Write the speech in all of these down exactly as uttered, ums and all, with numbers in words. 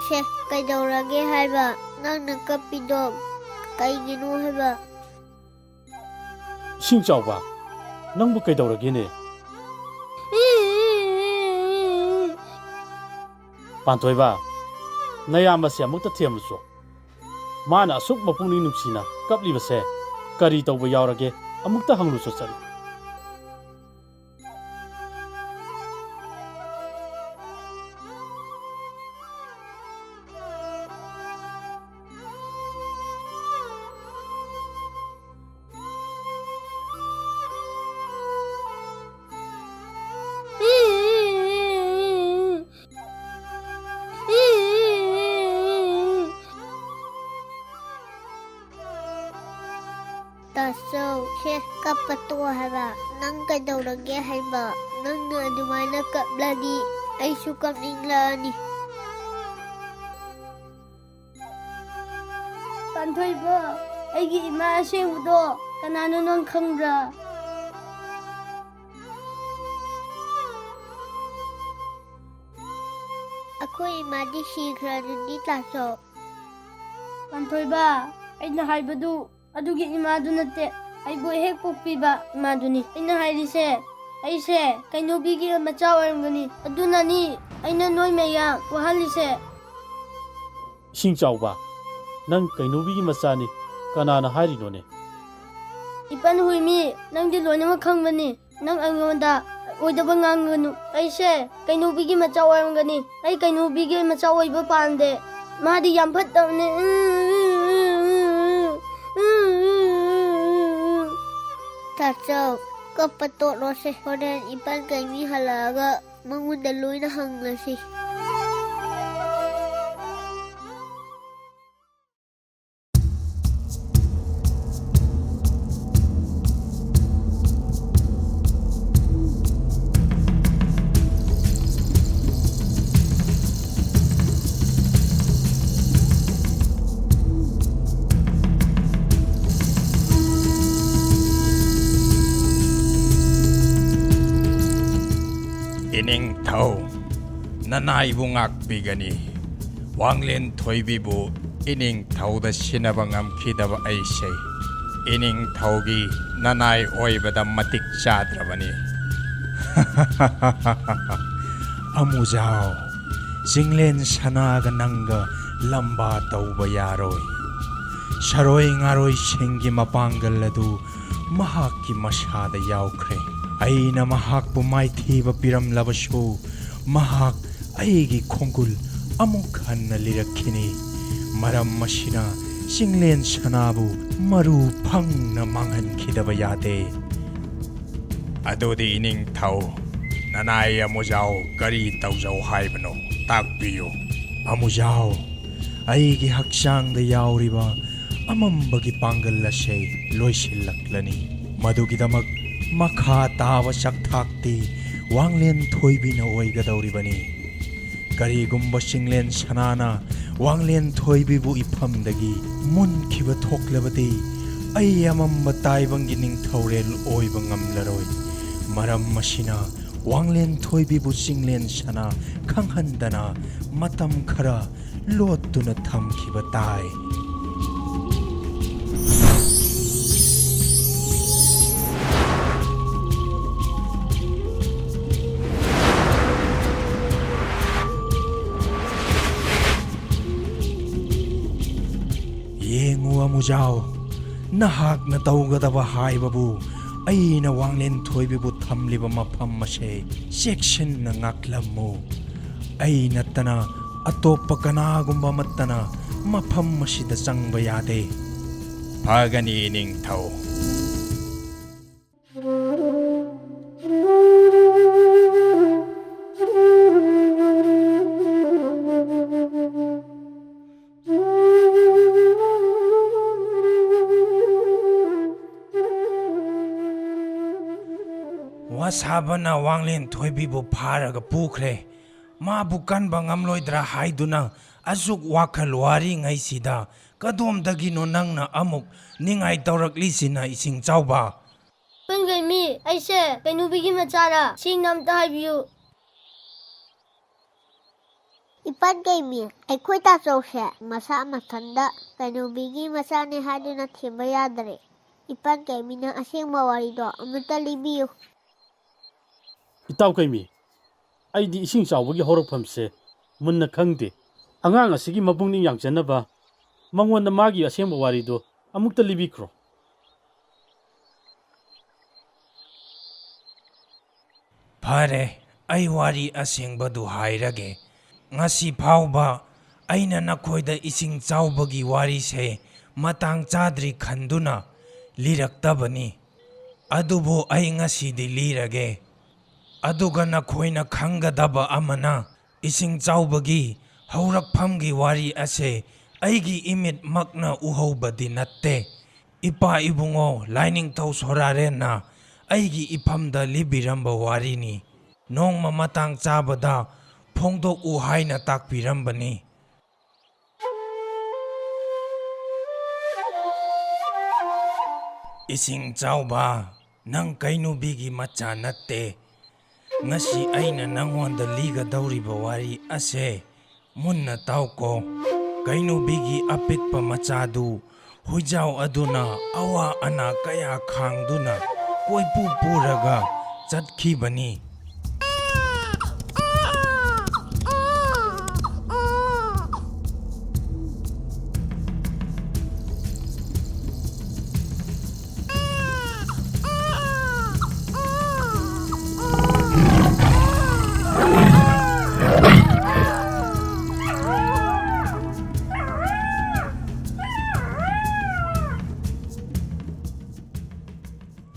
ꯁꯦ, ꯀꯩꯗꯧꯔꯒꯦ ꯍꯥꯏꯕ? ꯅꯪꯅ ꯀꯞꯄꯤꯗꯣ ꯀꯩꯒꯤꯅꯣ ꯍꯥꯏꯕ? ꯏꯁꯤꯡ ꯆꯥꯎꯕ, ꯅꯪꯕꯨ ꯀꯩꯗꯧꯔꯒꯦꯅꯦ? ꯄꯥꯟꯊꯣꯏꯕ, ꯅꯌꯥꯝꯕꯁꯦ ꯑꯃꯨꯛꯇ ꯊꯦꯝꯃꯨꯆꯣ꯫ ꯃꯥꯅ ꯑꯁꯨꯛ ꯃꯄꯨꯛꯅꯤꯡ ꯅꯨꯡꯁꯤꯅ ꯀꯞꯂꯤꯕꯁꯦ ꯀꯔꯤ ꯇꯧꯕ ꯌꯥꯎꯔꯒꯦ? ꯑꯃꯨꯛꯇ ꯍꯪꯂꯨꯆꯣ ꯆꯠꯂꯨ꯫ ꯇꯥꯆꯧ, ꯁꯦ, ꯀꯞꯄ ꯇꯣꯛꯑꯣ ꯍꯥꯏꯕ꯫ ꯅꯪ ꯀꯩꯗꯧꯔꯒꯦ ꯍꯥꯏꯕ? ꯅꯪꯅ ꯑꯗꯨꯃꯥꯏꯅ ꯀꯞꯂꯗꯤ ꯑꯩꯁꯨ ꯀꯞꯅꯤꯡꯂꯛꯑꯅꯤ꯫ ꯄꯥꯟꯊꯣꯏꯕ, ꯑꯩꯒꯤ ꯏꯃꯥ ꯑꯁꯦꯡꯕꯗꯣ ꯀꯅꯥꯅꯣ ꯅꯪ ꯈꯪꯕ꯭ꯔꯥ? ꯑꯩꯈꯣꯏ ꯏꯃꯥꯗꯤ ꯁꯤꯈ꯭ꯔꯗꯨꯗꯤ, ꯇꯥꯆꯧ꯫ ꯄꯥꯟꯊꯣꯏꯕ, ꯑꯩꯅ ꯍꯥꯏꯕꯗꯨ ꯑꯗꯨꯒꯤ ꯏꯃꯥꯗꯨ ꯅꯠꯇꯦ, ꯑꯩꯕꯨ ꯍꯦꯛ ꯄꯣꯛꯄꯤꯕ ꯏꯃꯥꯗꯨꯅꯤ꯫ ꯑꯩꯅ ꯍꯥꯏꯔꯤꯁꯦ, ꯑꯩꯁꯦ ꯀꯩꯅꯣꯕꯤꯒꯤ ꯃꯆꯥ ꯑꯣꯏꯔꯝꯒꯅꯤ, ꯑꯗꯨꯅꯅꯤ ꯑꯩꯅ ꯅꯣꯏ ꯃꯌꯥꯝ ꯋꯥꯍꯜꯂꯤꯁꯦ꯫ ꯏꯁꯤꯡ ꯆꯥꯎꯕ, ꯅꯪ ꯀꯩꯅꯣꯕꯤꯒꯤ ꯃꯆꯥꯅꯤ, ꯀꯅꯥꯅ ꯍꯥꯏꯔꯤꯅꯣꯅꯦ? ꯏꯄꯟ ꯍꯨꯏꯃꯤ, ꯅꯪꯗꯤ ꯂꯣꯏꯅꯃꯛ ꯈꯪꯕꯅꯤ꯫ ꯅꯪ ꯑꯩꯉꯣꯟꯗ ꯑꯣꯏꯗꯕ ꯉꯥꯡꯒꯅꯨ꯫ ꯑꯩꯁꯦ ꯀꯩꯅꯣꯕꯤꯒꯤ ꯃꯆꯥ ꯑꯣꯏꯔꯝꯒꯅꯤ꯫ ꯑꯩ ꯀꯩꯅꯣꯕꯤꯒꯤ ꯃꯆꯥ ꯑꯣꯏꯕ ꯄꯥꯝꯗꯦ꯫ ꯃꯥꯗꯤ ꯌꯥꯝ ꯐꯠꯇꯕꯅꯦ꯫ ꯇꯥꯆꯧ, ꯀꯞꯄ ꯇꯣꯛꯂꯣꯁꯦ꯫ ꯍꯣꯔꯦꯟ ꯏꯄꯟ ꯀꯩꯃꯤ ꯍꯜꯂꯛꯑꯒ ꯃꯉꯣꯟꯗ ꯂꯣꯏꯅ ꯍꯪꯂꯁꯤ꯫ ꯏꯅꯤꯡꯊꯧ, ꯅꯅꯥꯏꯕꯨ ꯉꯥꯛꯄꯤꯒꯅꯤ꯫ ꯋꯥꯡꯂꯦꯟ ꯊꯣꯏꯕꯤꯕꯨ ꯏꯅꯤꯡꯊꯧꯗ ꯁꯤꯟꯅꯕ ꯉꯝꯈꯤꯗꯕ ꯑꯩꯁꯦ ꯏꯅꯤꯡꯊꯧꯒꯤ ꯅꯅꯥꯏ ꯑꯣꯏꯕꯗ ꯃꯇꯤꯛ ꯆꯥꯗ꯭ꯔꯕꯅꯤ꯫ ꯑꯃꯨꯖꯥꯎ, ꯆꯤꯡꯂꯦꯟ ꯁꯅꯥꯒ ꯅꯪꯒ ꯂꯝꯕꯥ ꯇꯧꯕ ꯌꯥꯔꯣꯏ꯫ ꯁꯔꯣꯏ ꯉꯥꯔꯣꯏꯁꯤꯡꯒꯤ ꯃꯄꯥꯡꯒꯜ ꯑꯗꯨ ꯃꯍꯥꯛꯀꯤ ꯃꯁꯥꯗ ꯌꯥꯎꯈ꯭ꯔꯦ꯫ ꯑꯩꯅ ꯃꯍꯥꯛꯄꯨ ꯃꯥꯏꯊꯤꯕ ꯄꯤꯔꯝꯂꯕꯁꯨ, ꯃꯍꯥꯛ ꯑꯩꯒꯤ ꯈꯣꯡꯒꯨꯜ ꯑꯃꯨꯛ ꯍꯟꯅ ꯂꯤꯔꯛꯈꯤꯅꯤ꯫ ꯃꯔꯝ ꯑꯁꯤꯅ ꯆꯤꯡꯂꯦꯟ ꯁꯅꯥꯕꯨ ꯃꯔꯨ ꯐꯪꯅ ꯃꯥꯡꯍꯟꯈꯤꯗꯕ ꯌꯥꯗꯦ꯫ ꯑꯗꯨꯗꯤ ꯏꯅꯤꯡꯊꯧ, ꯅꯅꯥꯏ ꯑꯃꯨꯖꯥꯎ ꯀꯔꯤ ꯇꯧꯖꯧ ꯍꯥꯏꯕꯅꯣ? ꯇꯥꯛꯄꯤꯌꯨ꯫ ꯑꯃꯨꯖꯥꯎ, ꯑꯩꯒꯤ ꯍꯛꯆꯥꯡꯗ ꯌꯥꯎꯔꯤꯕ ꯑꯃꯝꯕꯒꯤ ꯄꯥꯡꯒꯜ ꯑꯁꯦ ꯂꯣꯏꯁꯤꯜꯂꯛꯂꯅꯤ꯫ ꯃꯗꯨꯒꯤꯗꯃꯛ ꯃꯈꯥ ꯇꯥꯕ ꯆꯥꯛꯊꯥꯛꯇꯤ ꯋꯥꯡꯂꯦꯟ ꯊꯣꯏꯕꯤꯅ ꯑꯣꯏꯒꯗꯧꯔꯤꯕꯅꯤ꯫ ꯀꯔꯤꯒꯨꯝꯕ ꯆꯤꯡꯂꯦꯟ ꯁꯅꯥꯅ ꯋꯥꯡꯂꯦꯟ ꯊꯣꯏꯕꯤꯕꯨ ꯏꯐꯝꯗꯒꯤ ꯃꯨꯟꯈꯤꯕ ꯊꯣꯛꯂꯕꯗꯤ, ꯑꯩ ꯑꯃꯝꯕ ꯇꯥꯏꯕꯪꯒꯤ ꯅꯤꯡꯊꯧꯔꯦꯜ ꯑꯣꯏꯕ ꯉꯝꯂꯔꯣꯏ꯫ ꯃꯔꯝ ꯑꯁꯤꯅ ꯋꯥꯡꯂꯦꯟ ꯊꯣꯏꯕꯤꯕꯨ ꯆꯤꯡꯂꯦꯟ ꯁꯅꯥ ꯈꯪꯍꯟꯗꯅ ꯃꯇꯝ ꯈꯔ ꯂꯣꯠꯇꯨꯅ ꯊꯝꯈꯤꯕ ꯇꯥꯏ꯫ ꯌꯦꯡꯉꯨ ꯑꯃꯨꯖꯥꯎ, ꯅꯍꯥꯛꯅ ꯇꯧꯒꯗꯕ ꯍꯥꯏꯕꯕꯨ ꯑꯩꯅ ꯋꯥꯡꯂꯦꯟ ꯊꯣꯏꯕꯤꯕꯨ ꯊꯝꯂꯤꯕ ꯃꯐꯝ ꯑꯁꯦ ꯆꯦꯛꯁꯤꯟꯅ ꯉꯥꯛꯂꯝꯃꯨ꯫ ꯑꯩ ꯅꯠꯇꯅ ꯑꯇꯣꯞꯄ ꯀꯅꯥꯒꯨꯝꯕ ꯑꯃꯠꯇꯅ ꯃꯐꯝ ꯑꯁꯤꯗ ꯆꯪꯕ ꯌꯥꯗꯦ꯫ ꯐꯒꯅꯤ, ꯅꯤꯡꯊꯧ꯫ ꯋꯥꯁꯥꯕꯅ ꯋꯥꯡꯂꯦꯟ ꯊꯣꯏꯕꯤꯕꯨ ꯐꯥꯔꯒ ꯄꯨꯈ꯭ꯔꯦ꯫ ꯃꯥꯕꯨ ꯀꯟꯕ ꯉꯝꯂꯣꯏꯗ꯭ꯔꯥ ꯍꯥꯏꯗꯨꯅ ꯑꯁꯨꯛ ꯋꯥꯈꯜ ꯋꯥꯔꯤꯉꯩꯁꯤꯗ ꯀꯗꯣꯝꯗꯒꯤꯅꯣ ꯅꯪꯅ ꯑꯃꯨꯛ ꯅꯤꯡꯉꯥꯏ ꯇꯧꯔꯛꯂꯤꯁꯤꯅ, ꯏꯁꯤꯡ ꯆꯥꯎꯕ? ꯄꯟꯒꯩꯃꯤ, ꯑꯩꯁꯦ ꯀꯩꯅꯨꯕꯤꯒꯤ ꯃꯆꯥꯔꯥ? ꯁꯦꯡꯅ ꯑꯝꯇ ꯍꯥꯏꯕꯤꯌꯨ꯫ ꯏꯄꯥꯟ ꯀꯩꯃꯤ, ꯑꯩꯈꯣꯏ ꯇꯥꯆꯧꯁꯦ ꯃꯁꯥ ꯃꯊꯟꯇ ꯀꯩꯅꯣꯕꯤꯒꯤ ꯃꯆꯥꯅꯦ ꯍꯥꯏꯗꯨꯅ ꯊꯦꯝꯕ ꯌꯥꯗ꯭ꯔꯦ꯫ ꯏꯄꯥꯟ ꯀꯩꯃꯤꯅ ꯑꯁꯦꯡꯕ ꯋꯥꯔꯤꯗꯣ ꯑꯃꯨꯛꯇ ꯂꯤꯕꯤꯌꯨ꯫ ꯏꯇꯥꯎ ꯀꯩꯃꯤ, ꯑꯩꯗꯤ ꯏꯁꯤꯡ ꯆꯥꯎꯕꯒꯤ ꯍꯧꯔꯛꯐꯝꯁꯦ ꯃꯨꯟꯅ ꯈꯪꯗꯦ꯫ ꯑꯉꯥꯡ ꯑꯁꯤꯒꯤ ꯃꯄꯨꯛꯅꯤꯡ ꯌꯥꯡꯖꯅꯕ ꯃꯉꯣꯟꯗ ꯃꯥꯒꯤ ꯑꯁꯦꯡꯕ ꯋꯥꯔꯤꯗꯨ ꯑꯃꯨꯛꯇ ꯂꯤꯕꯤꯈ꯭ꯔꯣ꯫ ꯐꯔꯦ, ꯑꯩ ꯋꯥꯔꯤ ꯑꯁꯦꯡꯕꯗꯨ ꯍꯥꯏꯔꯒꯦ꯫ ꯉꯁꯤ ꯐꯥꯎꯕ ꯑꯩꯅ ꯅꯈꯣꯏꯗ ꯏꯁꯤꯡ ꯆꯥꯎꯕꯒꯤ ꯋꯥꯔꯤꯁꯦ ꯃꯇꯥꯡ ꯆꯥꯗ꯭ꯔꯤ ꯈꯟꯗꯨꯅ ꯂꯤꯔꯛꯇꯕꯅꯤ꯫ ꯑꯗꯨꯕꯨ ꯑꯩ ꯉꯁꯤꯗꯤ ꯂꯤꯔꯒꯦ꯫ ꯑꯗꯨꯒ ꯅꯈꯣꯏꯅ ꯈꯪꯒꯗꯕ ꯑꯃꯅ, ꯏꯁꯤꯡ ꯆꯥꯎꯕꯒꯤ ꯍꯧꯔꯛꯐꯝꯒꯤ ꯋꯥꯔꯤ ꯑꯁꯦ ꯑꯩꯒꯤ ꯏꯃꯤꯠꯃꯛꯅ ꯎꯍꯧꯕꯗꯤ ꯅꯠꯇꯦ꯫ ꯏꯄꯥ ꯏꯕꯨꯡꯉꯣ ꯂꯥꯏꯅꯤꯡꯊꯧ ꯁꯣꯔꯥꯔꯦꯟꯅ ꯑꯩꯒꯤ ꯏꯐꯝꯗ ꯂꯤꯕꯤꯔꯝꯕ ꯋꯥꯔꯤꯅꯤ꯫ ꯅꯣꯡꯃ ꯃꯇꯥꯡ ꯆꯥꯕꯗ ꯐꯣꯡꯗꯣꯛꯎ ꯍꯥꯏꯅ ꯇꯥꯛꯄꯤꯔꯝꯕꯅꯤ꯫ ꯏꯁꯤꯡ ꯆꯥꯎꯕ, ꯅꯪ ꯀꯩꯅꯨꯕꯤꯒꯤ ꯃꯆꯥ ꯅꯠꯇꯦ꯫ ꯉꯁꯤ ꯑꯩꯅ ꯅꯪꯉꯣꯟꯗ ꯂꯤꯒꯗꯧꯔꯤꯕ ꯋꯥꯔꯤ ꯑꯁꯦ ꯃꯨꯟꯅ ꯇꯥꯎꯀꯣ꯫ ꯀꯩꯅꯨꯕꯤꯒꯤ ꯑꯄꯤꯛꯄ ꯃꯆꯥꯗꯨ ꯍꯨꯏꯖꯥꯎ ꯑꯗꯨꯅ ꯑꯋꯥ ꯑꯅꯥ ꯀꯌꯥ ꯈꯥꯡꯗꯨꯅ ꯀꯣꯏꯄꯨ ꯄꯨꯔꯒ ꯆꯠꯈꯤꯕꯅꯤ꯫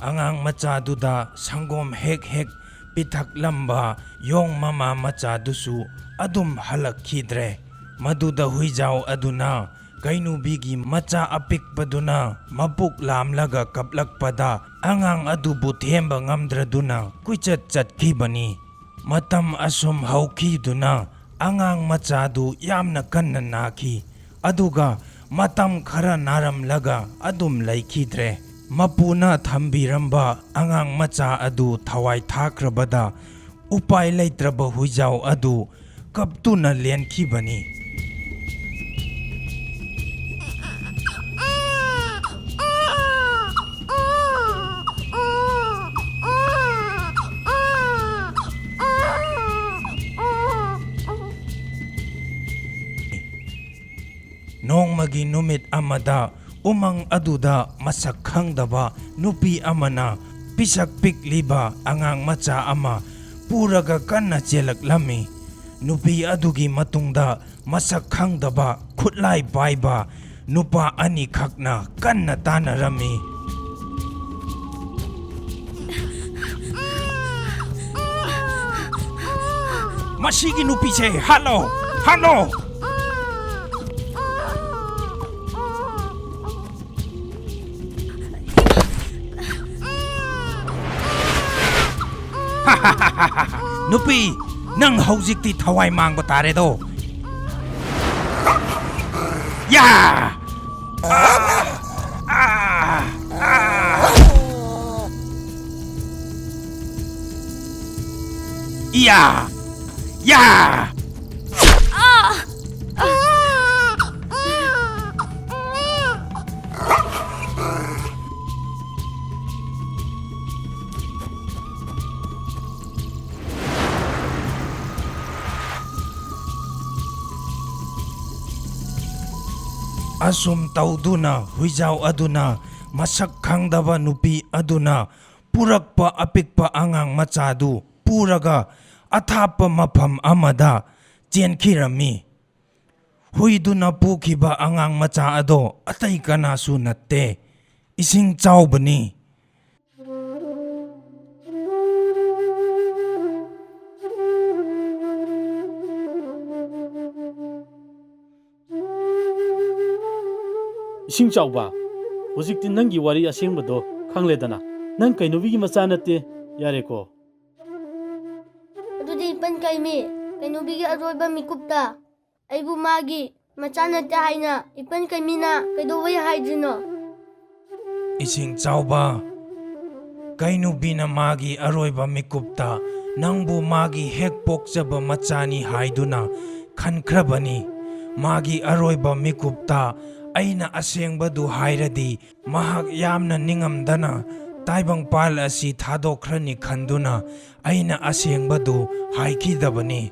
ꯑꯉꯥꯡ ꯃꯆꯥꯗꯨꯗ ꯁꯪꯒꯣꯝ ꯍꯦꯛ ꯍꯦꯛ ꯄꯤꯊꯛꯂꯝꯕ ꯌꯣꯡ ꯃꯃꯥ ꯃꯆꯥꯗꯨꯁꯨ ꯑꯗꯨꯝ ꯍꯜꯂꯛꯈꯤꯗ꯭ꯔꯦ꯫ ꯃꯗꯨꯗ ꯍꯨꯏꯖꯥꯎ ꯑꯗꯨꯅ ꯀꯩꯅꯨꯕꯤꯒꯤ ꯃꯆꯥ ꯑꯄꯤꯛꯄꯗꯨꯅ ꯃꯄꯨꯛ ꯂꯥꯝꯂꯒ ꯀꯞꯂꯛꯄꯗ ꯑꯉꯥꯡ ꯑꯗꯨꯕꯨ ꯊꯦꯝꯕ ꯉꯝꯗ꯭ꯔꯗꯨꯅ ꯀꯣꯏꯆꯠ ꯆꯠꯈꯤꯕꯅꯤ꯫ ꯃꯇꯝ ꯑꯁꯨꯝ ꯍꯧꯈꯤꯗꯨꯅ ꯑꯉꯥꯡ ꯃꯆꯥꯗꯨ ꯌꯥꯝꯅ ꯀꯟꯅ ꯅꯥꯈꯤ꯫ ꯑꯗꯨꯒ ꯃꯇꯝ ꯈꯔ ꯅꯥꯔꯝꯂꯒ ꯑꯗꯨꯝ ꯂꯩꯈꯤꯗ꯭ꯔꯦ꯫ ꯃꯄꯨꯅ ꯊꯝꯕꯤꯔꯝꯕ ꯑꯉꯥꯡ ꯃꯆꯥ ꯑꯗꯨ ꯊꯋꯥꯏ ꯊꯥꯈ꯭ꯔꯕꯗ ꯎꯄꯥꯏ ꯂꯩꯇ꯭ꯔꯕ ꯍꯨꯏꯖꯥꯎ ꯑꯗꯨ ꯀꯞꯇꯨꯅ ꯂꯦꯟꯈꯤꯕꯅꯤ꯫ ꯅꯣꯡꯃꯒꯤ ꯅꯨꯃꯤꯠ ꯑꯃꯗ ꯎꯃꯪ ꯑꯗꯨꯗ ꯃꯁꯛ ꯈꯪꯗꯕ ꯅꯨꯄꯤ ꯑꯃꯅ ꯄꯤꯁꯛ ꯄꯤꯛꯂꯤꯕ ꯑꯉꯥꯡ ꯃꯆꯥ ꯑꯃ ꯄꯨꯔꯒ ꯀꯟꯅ ꯆꯦꯜꯂꯛꯂꯝꯃꯤ꯫ ꯅꯨꯄꯤ ꯑꯗꯨꯒꯤ ꯃꯇꯨꯡꯗ ꯃꯁꯛ ꯈꯪꯗꯕ ꯈꯨꯠꯂꯥꯏ ꯄꯥꯏꯕ ꯅꯨꯄꯥ ꯑꯅꯤꯈꯛꯅ ꯀꯟꯅ ꯇꯥꯟꯅꯔꯝꯃꯤ꯫ ꯃꯁꯤꯒꯤ ꯅꯨꯄꯤꯁꯦ ꯍꯥꯠꯂꯣ! ꯍꯥꯠꯂꯣ! ꯅꯨꯄꯤ, ꯅꯪ ꯍꯧꯖꯤꯛꯇꯤ ꯊꯋꯥꯏ ꯃꯥꯡꯕ ꯇꯥꯔꯦꯗꯣ꯫ ꯌꯥ! ꯑꯥ! ꯑꯥ! ꯑꯥ! ꯏꯌꯥ! ꯌꯥ! ꯑꯁꯨꯝ ꯇꯧꯗꯨꯅ ꯍꯨꯏꯖꯥꯎ ꯑꯗꯨꯅ ꯃꯁꯛ ꯈꯪꯗꯕ ꯅꯨꯄꯤ ꯑꯗꯨꯅ ꯄꯨꯔꯛꯄ ꯑꯄꯤꯛꯄ ꯑꯉꯥꯡ ꯃꯆꯥꯗꯨ ꯄꯨꯔꯒ ꯑꯊꯥꯞꯄ ꯃꯐꯝ ꯑꯃꯗ ꯆꯦꯟꯈꯤꯔꯝꯃꯤ꯫ ꯍꯨꯏꯗꯨꯅ ꯄꯨꯈꯤꯕ ꯑꯉꯥꯡ ꯃꯆꯥ ꯑꯗꯣ ꯑꯇꯩ ꯀꯅꯥꯁꯨ ꯅꯠꯇꯦ, ꯏꯁꯤꯡ ꯆꯥꯎꯕꯅꯤ꯫ ꯏꯁꯤꯡ ꯆꯥꯎꯕ, ꯍꯧꯖꯤꯛꯇꯤ ꯅꯪꯒꯤ ꯋꯥꯔꯤ ꯑꯁꯦꯡꯕꯗꯣ ꯈꯪꯂꯦꯗꯅ꯫ ꯅꯪ ꯀꯩꯅꯣꯕꯤꯒꯤ ꯃꯆꯥ ꯅꯠꯇꯦ꯫ ꯌꯥꯔꯦꯀꯣ? ꯑꯗꯨꯗꯤ ꯏꯄꯟ ꯀꯩꯃꯤ, ꯀꯩꯅꯣꯕꯤꯒꯤ ꯑꯔꯣꯏꯕ ꯃꯤꯀꯨꯞꯇ ꯑꯩꯕꯨ ꯃꯥꯒꯤ ꯃꯆꯥ ꯅꯠꯇꯦ ꯍꯥꯏꯅ ꯏꯄꯟ ꯀꯩꯃꯤꯅ ꯀꯩꯗꯧꯕꯩ ꯍꯥꯏꯗ꯭ꯔꯤꯅꯣ? ꯏꯁꯤꯡ ꯆꯥꯎꯕ, ꯀꯩꯅꯨꯕꯤꯅ ꯃꯥꯒꯤ ꯑꯔꯣꯏꯕ ꯃꯤꯀꯨꯞꯇ ꯅꯪꯕꯨ ꯃꯥꯒꯤ ꯍꯦꯛ ꯄꯣꯛꯆꯕ ꯃꯆꯥꯅꯤ ꯍꯥꯏꯗꯨꯅ ꯈꯟꯈ꯭ꯔꯕꯅꯤ꯫ ꯃꯥꯒꯤ ꯑꯔꯣꯏꯕ ꯃꯤꯀꯨꯞꯇ ꯑꯩꯅ ꯑꯁꯦꯡꯕꯗꯨ ꯍꯥꯏꯔꯗꯤ, ꯃꯍꯥꯛ ꯌꯥꯝꯅ ꯅꯤꯡꯉꯝꯗꯅ ꯇꯥꯏꯕꯪꯄꯥꯜ ꯑꯁꯤ ꯊꯥꯗꯣꯛꯈ꯭ꯔꯅꯤ ꯈꯟꯗꯨꯅ ꯑꯩꯅ ꯑꯁꯦꯡꯕꯗꯨ ꯍꯥꯏꯈꯤꯗꯕꯅꯤ꯫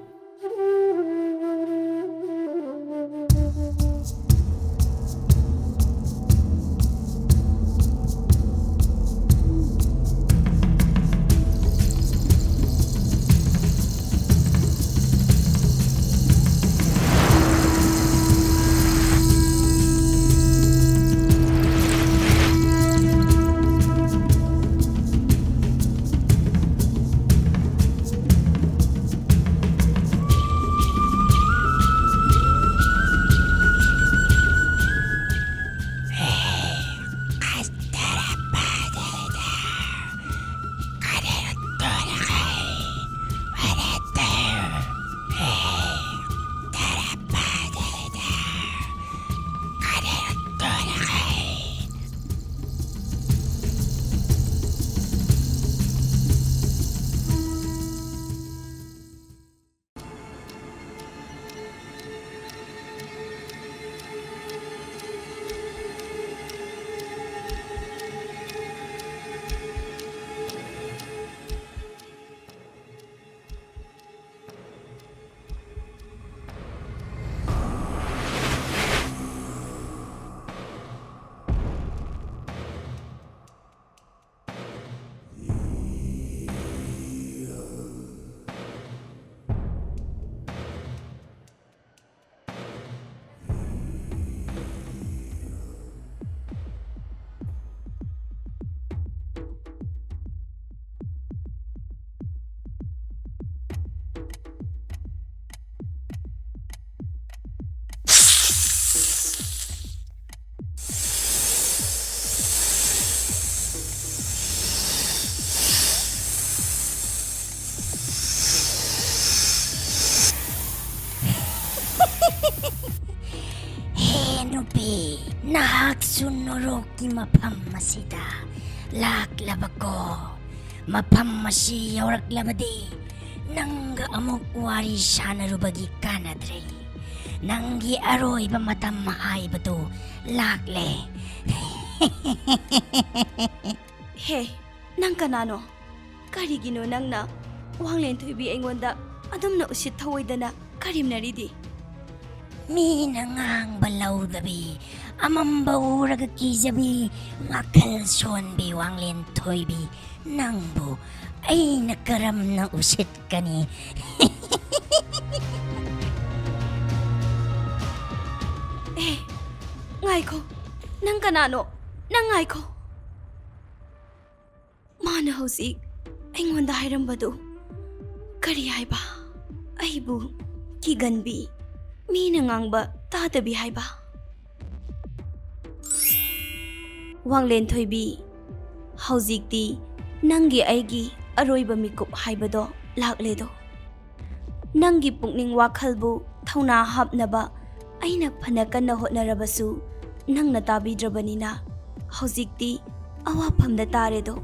ꯍꯦ ꯅꯨꯄꯤ, ꯅꯍꯥꯛꯁꯨ ꯅꯣꯔꯣꯛꯀꯤ ꯃꯐꯝ ꯑꯁꯤꯗ ꯂꯥꯛꯂꯕꯀꯣ? ꯃꯐꯝ ꯑꯁꯤ ꯌꯧꯔꯛꯂꯕꯗꯤ ꯅꯪꯒ ꯑꯃꯨꯛ ꯋꯥꯔꯤ ꯁꯥꯟꯅꯔꯨꯕꯒꯤ ꯀꯥꯟꯅꯗ꯭ꯔꯦ꯫ ꯅꯪꯒꯤ ꯑꯔꯣꯏꯕ ꯃꯇꯝ ꯍꯥꯏꯕꯗꯨ ꯂꯥꯛꯂꯦ꯫ ꯍꯦ, ꯅꯪ ꯀꯅꯥꯅꯣ? ꯀꯔꯤꯒꯤꯅꯣ ꯅꯪꯅ ꯋꯥꯡꯂꯦꯟ ꯊꯣꯏꯕꯤ ꯑꯩꯉꯣꯟꯗ ꯑꯗꯨꯝꯅ ꯎꯁꯤꯠ ꯊꯑꯣꯏꯗꯅ ꯀꯔꯦꯝꯅꯔꯤꯗꯤ? ꯃꯤꯅ ꯉꯥꯡꯕ ꯂꯧꯗꯕꯤ, ꯑꯃꯝꯕ ꯎꯔꯒ ꯀꯤꯖꯕꯤ, ꯋꯥꯈꯜ ꯁꯣꯟꯕꯤ ꯋꯥꯡꯂꯦꯟ ꯊꯣꯏꯕꯤ, ꯅꯪꯕꯨ ꯑꯩꯅ ꯀꯔꯝꯅ ꯎꯁꯤꯠꯀꯅꯤ? ꯑꯦ, ꯉꯥꯏꯈꯣ, ꯅꯪ ꯀꯅꯥꯅꯣ? ꯅꯪ ꯉꯥꯏꯈꯣ꯫ ꯃꯥꯅ ꯍꯧꯖꯤꯛ ꯑꯩꯉꯣꯟꯗ ꯍꯥꯏꯔꯝꯕꯗꯨ ꯀꯔꯤ ꯍꯥꯏꯕ? ꯑꯩꯕꯨ ꯀꯤꯒꯟꯕꯤ, ꯃꯤꯅ ꯉꯥꯡꯕ ꯇꯥꯗꯕꯤ ꯍꯥꯏꯕ? ꯋꯥꯡꯂꯦꯟ ꯊꯣꯏꯕꯤ, ꯍꯧꯖꯤꯛꯇꯤ ꯅꯪꯒꯤ ꯑꯩꯒꯤ ꯑꯔꯣꯏꯕ ꯃꯤꯀꯨꯞ ꯍꯥꯏꯕꯗꯣ ꯂꯥꯛꯂꯦꯗꯣ꯫ ꯅꯪꯒꯤ ꯄꯨꯛꯅꯤꯡ ꯋꯥꯈꯜꯕꯨ ꯊꯧꯅꯥ ꯍꯥꯞꯅꯕ ꯑꯩꯅ ꯐꯅ ꯀꯟꯅ ꯍꯣꯠꯅꯔꯕꯁꯨ, ꯅꯪꯅ ꯇꯥꯕꯤꯗ꯭ꯔꯕꯅꯤꯅ ꯍꯧꯖꯤꯛꯇꯤ ꯑꯋꯥꯐꯝꯗ ꯇꯥꯔꯦꯗꯣ꯫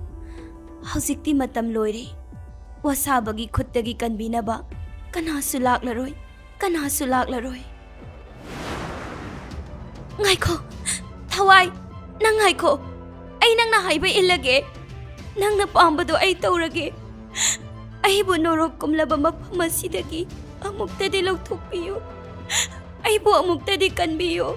ꯍꯧꯖꯤꯛꯇꯤ ꯃꯇꯝ ꯂꯣꯏꯔꯦ꯫ ꯋꯥꯁꯥꯕꯒꯤ ꯈꯨꯠꯇꯒꯤ ꯀꯟꯕꯤꯅꯕ ꯀꯅꯥꯁꯨ ꯂꯥꯛꯂꯔꯣꯏ, ꯀꯅꯥꯁꯨ ꯂꯥꯛꯂꯔꯣꯏ꯫ ꯉꯥꯏꯈꯣ, ꯊꯋꯥꯏ, ꯅꯪ ꯉꯥꯏꯈꯣ꯫ ꯑꯩ ꯅꯪꯅ ꯍꯥꯏꯕ ꯏꯜꯂꯒꯦ꯫ ꯅꯪꯅ ꯄꯥꯝꯕꯗꯣ ꯑꯩ ꯇꯧꯔꯒꯦ꯫ ꯑꯩꯕꯨ ꯅꯣꯔꯣꯛ ꯀꯨꯝꯂꯕ ꯃꯐꯝ ꯑꯁꯤꯗꯒꯤ ꯑꯃꯨꯛꯇꯗꯤ ꯂꯧꯊꯣꯛꯄꯤꯌꯨ꯫ ꯑꯩꯕꯨ ꯑꯃꯨꯛꯇꯗꯤ ꯀꯟꯕꯤꯌꯨ꯫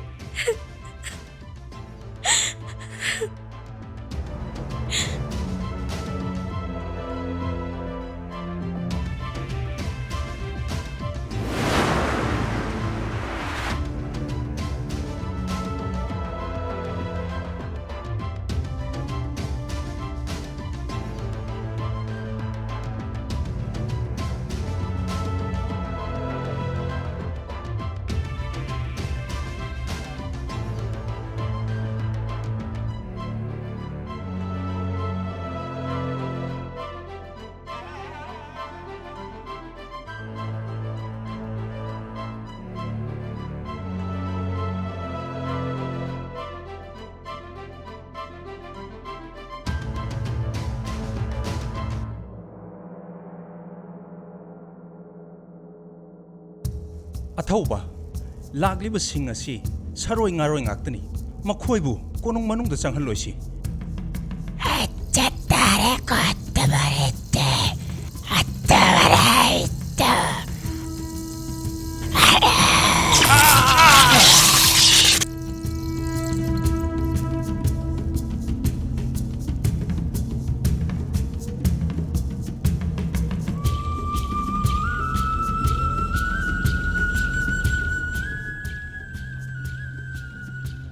ꯑꯊꯧꯕ, ꯂꯥꯛꯂꯤꯕꯁꯤꯡ ꯑꯁꯤ ꯁꯥꯔꯣꯏ ꯉꯥꯔꯣꯏ ꯉꯥꯛꯇꯅꯤ꯫ ꯃꯈꯣꯏꯕꯨ ꯀꯣꯅꯨꯡ ꯃꯅꯨꯡꯗ ꯆꯪꯍꯜꯂꯣꯏꯁꯤ꯫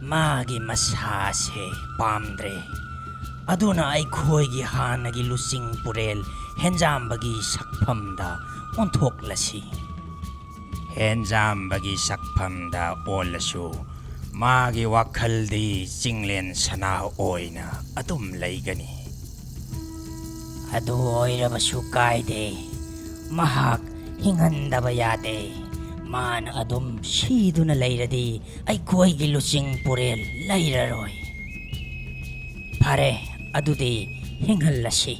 ꯃꯥꯒꯤ ꯃꯁꯥꯁꯦ ꯄꯥꯝꯗ꯭ꯔꯦ꯫ ꯑꯗꯨꯅ ꯑꯩꯈꯣꯏꯒꯤ ꯍꯥꯟꯅꯒꯤ ꯂꯨꯆꯤꯡ ꯄꯨꯔꯦꯜ ꯍꯦꯟꯖꯥꯝꯕꯒꯤ ꯁꯛꯐꯝꯗ ꯑꯣꯟꯊꯣꯛꯂꯁꯤ꯫ ꯍꯦꯟꯖꯥꯝꯕꯒꯤ ꯁꯛꯐꯝꯗ ꯑꯣꯜꯂꯁꯨ ꯃꯥꯒꯤ ꯋꯥꯈꯜꯗꯤ ꯆꯤꯡꯂꯦꯟ ꯁꯅꯥ ꯑꯣꯏꯅ ꯑꯗꯨꯝ ꯂꯩꯒꯅꯤ꯫ ꯑꯗꯨ ꯑꯣꯏꯔꯕꯁꯨ ꯀꯥꯏꯗꯦ, ꯃꯍꯥꯛ ꯍꯤꯡꯍꯟꯗꯕ ꯌꯥꯗꯦ꯫ ꯃꯥꯅ ꯑꯗꯨꯝ ꯁꯤꯗꯨꯅ ꯂꯩꯔꯗꯤ ꯑꯩꯈꯣꯏꯒꯤ ꯂꯨꯆꯤꯡ ꯄꯨꯔꯦꯜ ꯂꯩꯔꯔꯣꯏ꯫ ꯐꯔꯦ, ꯑꯗꯨꯗꯤ ꯍꯤꯡꯍꯜꯂꯁꯤ꯫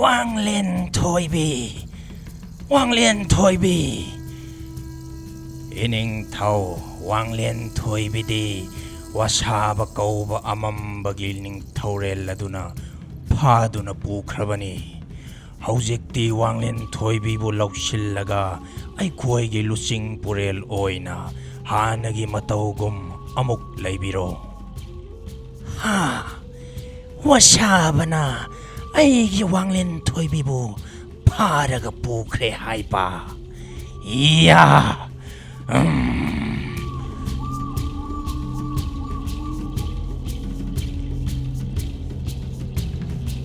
ꯋꯥꯡꯂꯦꯟ ꯊꯣꯏꯕꯤ, ꯋꯥꯡꯂꯦꯟ ꯊꯣꯏꯕꯤ꯫ ꯏꯅꯤꯡꯊꯧ ꯋꯥꯡꯂꯦꯟ ꯊꯣꯏꯕꯤꯗꯤ ꯋꯥꯁꯥꯕ ꯀꯧꯕ ꯑꯃꯝꯕꯒꯤ ꯅꯤꯡꯊꯧꯔꯦꯜ ꯑꯗꯨꯅ ꯐꯥꯗꯨꯅ ꯄꯨꯈ꯭ꯔꯕꯅꯤ꯫ ꯍꯧꯖꯤꯛꯇꯤ ꯋꯥꯡꯂꯦꯟ ꯊꯣꯏꯕꯤꯕꯨ ꯂꯧꯁꯤꯜꯂꯒ ꯑꯩꯈꯣꯏꯒꯤ ꯂꯨꯆꯤꯡ ꯄꯨꯔꯦꯜ ꯑꯣꯏꯅ ꯍꯥꯟꯅꯒꯤ ꯃꯇꯧꯒꯨꯝ ꯑꯃꯨꯛ ꯂꯩꯕꯤꯔꯣ꯫ ꯍꯥ? ꯋꯥꯁꯥꯕꯅ ꯑꯩꯒꯤ ꯋꯥꯡꯂꯦꯟ ꯊꯣꯏꯕꯤꯕꯨ ꯐꯥꯔꯒ ꯄꯨꯈ꯭ꯔꯦ ꯍꯥꯏꯕ? ꯏꯌꯥ!